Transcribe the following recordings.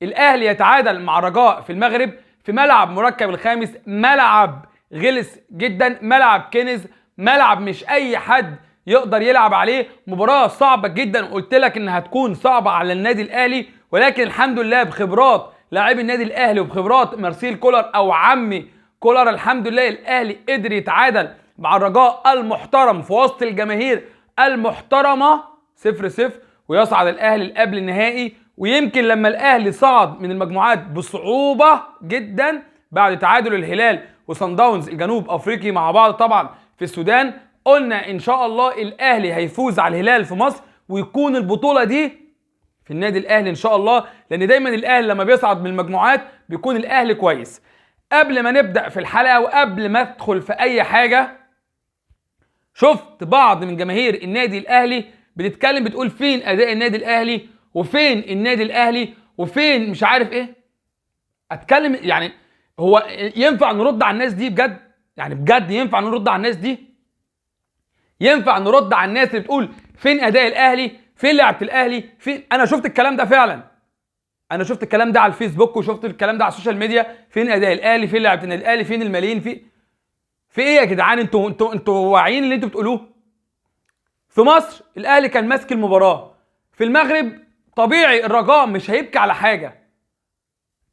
الاهلي يتعادل مع الرجاء في المغرب في ملعب مركب الخامس، ملعب غلس جدا، ملعب كنز، ملعب مش اي حد يقدر يلعب عليه. مباراة صعبة جدا، قلت لك انها هتكون صعبة على النادي الاهلي، ولكن الحمد لله بخبرات لاعبي النادي الاهلي وبخبرات مارسيل كولر او عمي كولر، الحمد لله الاهلي قدر يتعادل مع الرجاء المحترم في وسط الجماهير المحترمة 0-0، ويصعد الاهلي لقبل النهائي. ويمكن لما الاهلي صعد من المجموعات بصعوبة جدا بعد تعادل الهلال وصن داونز الجنوب افريقي مع بعض طبعا في السودان، قلنا ان شاء الله الاهلي هيفوز على الهلال في مصر ويكون البطولة دي في النادي الاهلي ان شاء الله، لان دايما الاهلي لما بيصعد من المجموعات بيكون الاهلي كويس. قبل ما نبدا في الحلقة وقبل ما ادخل في اي حاجة، شفت بعض من جماهير النادي الاهلي بتتكلم بتقول فين اداء النادي الاهلي وفين النادي الاهلي وفين مش عارف ايه. اتكلم يعني هو ينفع نرد على الناس دي بجد؟ يعني بجد ينفع نرد على الناس دي؟ ينفع نرد على الناس اللي بتقول فين اداء الاهلي، فين لعبه الاهلي، فين؟ انا شفت الكلام ده فعلا، انا شفت الكلام ده على الفيسبوك وشفت الكلام ده على ال social media، فين اداء الاهلي، فين لعبه النادي الاهلي، فين الملايين، في ايه يا جدعان؟ انتوا انتوا انتوا واعيين اللي انتوا بتقولوه؟ في مصر الاهلي كان ماسك المباراة، في المغرب طبيعي الرجاء مش هيبكي على حاجة.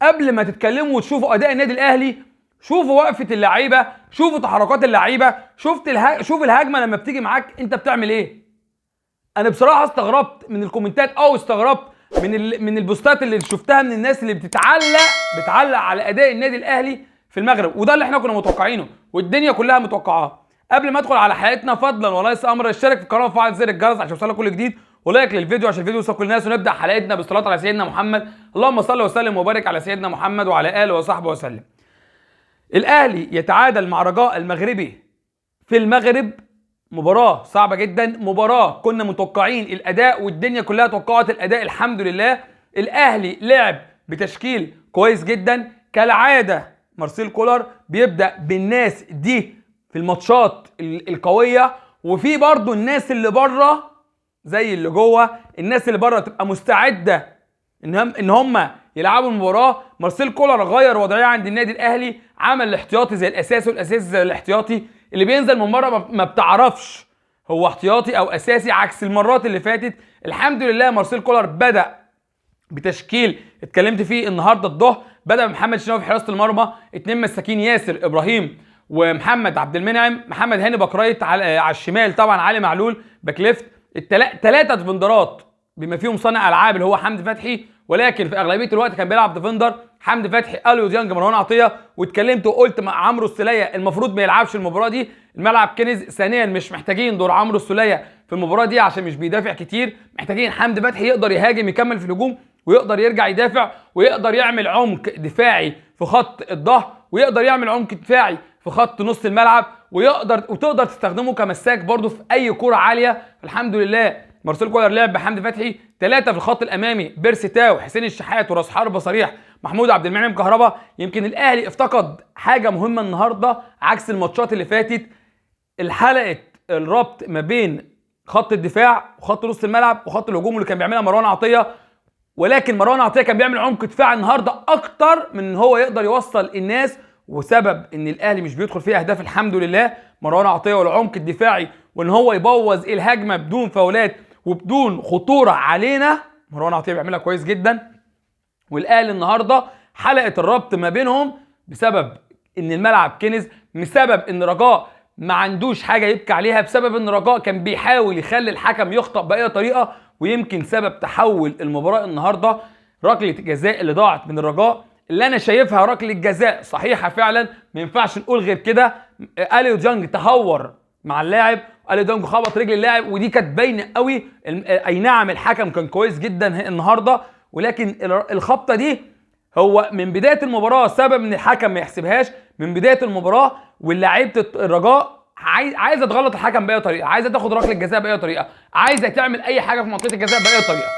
قبل ما تتكلموا وتشوفوا اداء النادي الاهلي، شوفوا وقفه اللعيبة، شوفوا تحركات اللعيبة، شوف الهجمة لما بتيجي معاك انت بتعمل ايه. انا بصراحة استغربت من الكومنتات او استغربت من البوستات اللي شفتها من الناس اللي بتعلق على اداء النادي الاهلي في المغرب، وده اللي احنا كنا متوقعينه والدنيا كلها متوقعاه. قبل ما ادخل على حلقتنا فضلا وليس امر، اشترك في القناة وفعل زر الجرس عشان يوصلك كل جديد، و like للفيديو عشان الفيديو يوصل كل الناس، ونبدا حلقتنا بالصلاة على سيدنا محمد. اللهم صل وسلم وبارك على سيدنا محمد وعلى اله وصحبه وسلم. الاهلي يتعادل مع رجاء المغربي في المغرب، مباراة صعبة جدا، مباراة كنا متوقعين الاداء والدنيا كلها توقعت الاداء، الحمد لله الاهلي لعب بتشكيل كويس جدا كالعادة. مارسيل كولر بيبدا بالناس دي في الماتشات القوية، وفي برضو الناس اللي بره زي اللي جوه، الناس اللي بره تبقى مستعدة ان هم يلعبوا المباراة. مارسيل كولر غير وضعية عند النادي الاهلي، عمل الاحتياطي زي الاساسي والاساسي زي الاحتياطي، اللي بينزل من بره ما بتعرفش هو احتياطي او اساسي، عكس المرات اللي فاتت. الحمد لله مارسيل كولر بدا بتشكيل اتكلمت فيه النهارده الظهر، بدا بمحمد شناوي في حراسة المرمى، 2 مساكين ياسر ابراهيم ومحمد عبد المنعم، محمد هاني back right على الشمال طبعا علي معلول back left، 3 ديفندرات بما فيهم صانع العاب اللي هو حمدي فتحي، ولكن في اغلبية الوقت كان بيلعب defender حمدي فتحي، اليو ديانج، مروان عطيه. واتكلمت وقلت مع عمرو السوليه المفروض ما يلعبش المباراة دي، الملعب كنز. ثانيا مش محتاجين دور عمرو السوليه في المباراة دي عشان مش بيدافع كتير، محتاجين حمدي فتحي يقدر يهاجم يكمل في الهجوم ويقدر يرجع يدافع ويقدر يعمل عمق دفاعي في خط الظهر ويقدر يعمل عمق دفاعي في خط نص الملعب، وتقدر تستخدمه كمساك برده في اي كرة عالية. الحمد لله مارسيل كولر لعب بحمدي فتحي، 3 في الخط الامامي بيرسي تاو، حسين الشحات، وراس حربة صريح محمود عبد المنعم كهربا. يمكن الاهلي افتقد حاجة مهمة النهارده عكس الماتشات اللي فاتت، الحلقة الربط ما بين خط الدفاع وخط نص الملعب وخط الهجوم اللي كان بيعملها مروان عطيه، ولكن مروان عطيه كان بيعمل عمق دفاع النهارده اكتر من ان هو يقدر يوصل الناس، وسبب ان الاهلي مش بيدخل فيه اهداف الحمد لله مروان عطيه والعمق الدفاعي وان هو يبوظ الهجمة بدون فاولات وبدون خطورة علينا، مروان عطيه بيعملها كويس جدا. والاهلي النهارده حلقة الربط ما بينهم بسبب ان الملعب كنز، بسبب ان رجاء ما عندوش حاجة يبكي عليها، بسبب ان رجاء كان بيحاول يخلي الحكم يخطأ باي طريقه، ويمكن سبب تحول المباراة النهارده ركلة الجزاء اللي ضاعت من الرجاء اللي انا شايفها ركلة جزاء صحيحه فعلا، ما ينفعش نقول غير كده. اليو ديانج تهور مع اللاعب، اليو ديانج خبط رجل اللاعب ودي كانت باينة قوي. اي نعم الحكم كان كويس جدا النهارده، ولكن الخبطه دي هو من بداية المباراة سبب ان الحكم ما يحسبهاش من بداية المباراة، واللاعيبه الرجاء عايزه تغلط الحكم باي طريقه، عايزه تاخد ركلة جزاء باي طريقه، عايزه تعمل اي حاجة في منطقة الجزاء باي طريقه،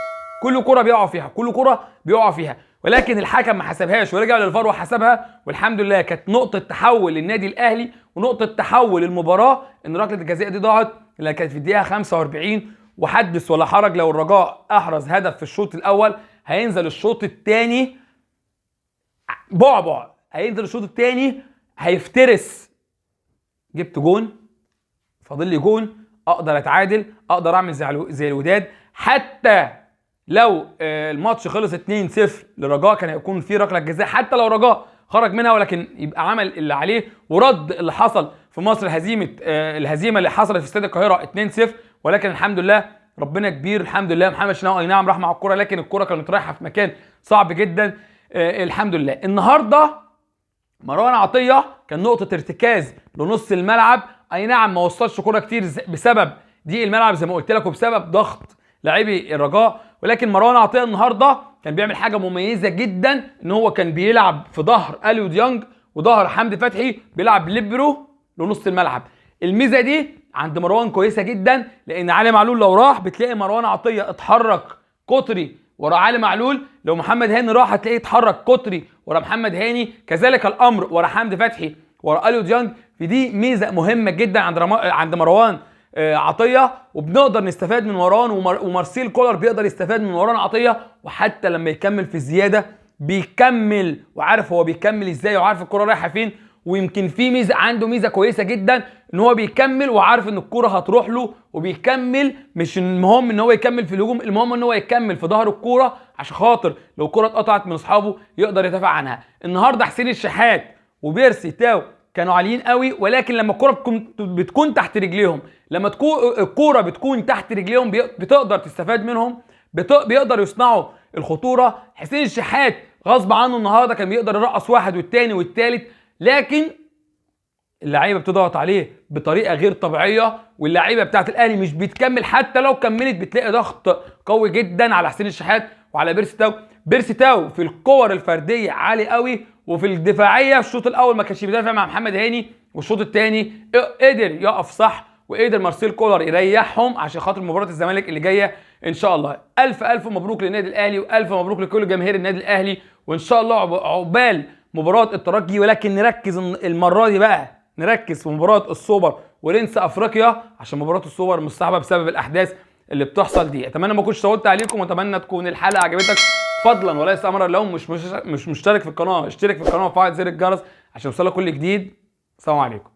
كل كره بيقعوا فيها، كل كره بيقعوا فيها، ولكن الحكم ما حسبهاش ورجع للفار وحسبها. والحمد لله كانت نقطة تحول للنادي الاهلي ونقطة تحول المباراة ان ركلة الجزاء دي ضاعت اللي كانت في الدقيقة 45، وحدث ولا حرج. لو الرجاء احرز هدف في الشوط الاول هينزل الشوط الثاني بعبع، هينزل الشوط الثاني هيفترس. جبت جون، فاضل لي جون، اقدر اتعادل، اقدر اعمل زي الوداد. حتى لو الماتش خلص 2-0 لرجاء كان هيكون في ركلة جزاء، حتى لو رجاء خرج منها، ولكن يبقى عمل اللي عليه ورد اللي حصل في مصر، هزيمة الهزيمة اللي حصلت في استاد القاهرة 2-0. ولكن الحمد لله ربنا كبير، الحمد لله. محمد شناوي اي نعم راح مع الكره، لكن الكره كانت رايحة في مكان صعب جدا. الحمد لله. النهارده مروان عطية كان نقطة ارتكاز لنص الملعب، اي نعم ما وصلش كره كتير بسبب ضيق الملعب زي ما قلت لك وبسبب ضغط لاعبي الرجاء، ولكن مروان عطية النهارده كان بيعمل حاجة مميزة جدا، ان هو كان بيلعب في ظهر اليو ديانج وظهر حمدي فتحي، بيلعب ليبرو لنص الملعب. الميزة دي عند مروان كويسة جدا، لان علي معلول لو راح بتلاقي مروان عطية اتحرك قطري ورا علي معلول، لو محمد هاني راح هتلاقيه اتحرك قطري ورا محمد هاني، كذلك الامر ورا حمدي فتحي ورا اليو ديانج. فدي ميزة مهمة جدا عند مروان عطية، وبنقدر نستفاد من مروان، ومارسيل كولر بيقدر يستفاد من مروان عطية، وحتى لما يكمل في الزيادة بيكمل وعارف هو بيكمل ازاي وعارف الكره رايحة فين. ويمكن في ميزة عنده، ميزة كويسة جدا، ان هو بيكمل وعارف ان الكره هتروح له وبيكمل. مش المهم ان هو يكمل في الهجوم، المهم ان هو يكمل في ظهر الكورة عشان خاطر لو الكورة اتقطعت من اصحابه يقدر يدافع عنها. النهارده حسين الشحات وبيرسي تاو كانوا عاليين قوي، ولكن لما الكورة بتكون تحت رجليهم، لما تكون الكورة بتكون تحت رجليهم بتقدر تستفاد منهم، بيقدر يصنعوا الخطورة. حسين الشحات غصب عنه النهارده كان بيقدر يرقص واحد والتاني والتالت، لكن اللعيبة بتضغط عليه بطريقة غير طبيعية، واللعيبة بتاعت الاهلي مش بتكمل، حتى لو كملت بتلاقي ضغط قوي جدا على حسين الشحات وعلى بيرسي تاو. بيرسي تاو في الكور الفردية عالي قوي، وفي الدفاعية الشوط الاول ما كانش بيدافع مع محمد هاني، والشوط الثاني قدر يقف صح، وقدر مارسيل كولر يريحهم عشان خاطر مباراة الزمالك اللي جاية ان شاء الله. الف الف مبروك للنادي الاهلي، والف مبروك لكل جماهير النادي الاهلي، وان شاء الله عقبال مباراة الترجي. ولكن نركز المرة دي بقى، نركز في مباراة السوبر وننسى افريقيا، عشان مباراة السوبر مستحبة بسبب الاحداث اللي بتحصل دي. اتمنى ما اكونش طولت عليكم، واتمنى تكون الحلقة عجبتك. فضلا وليس امرا، لو مش مشترك في القناة اشترك في القناة وفعل زر الجرس عشان يوصلك كل جديد. السلام عليكم.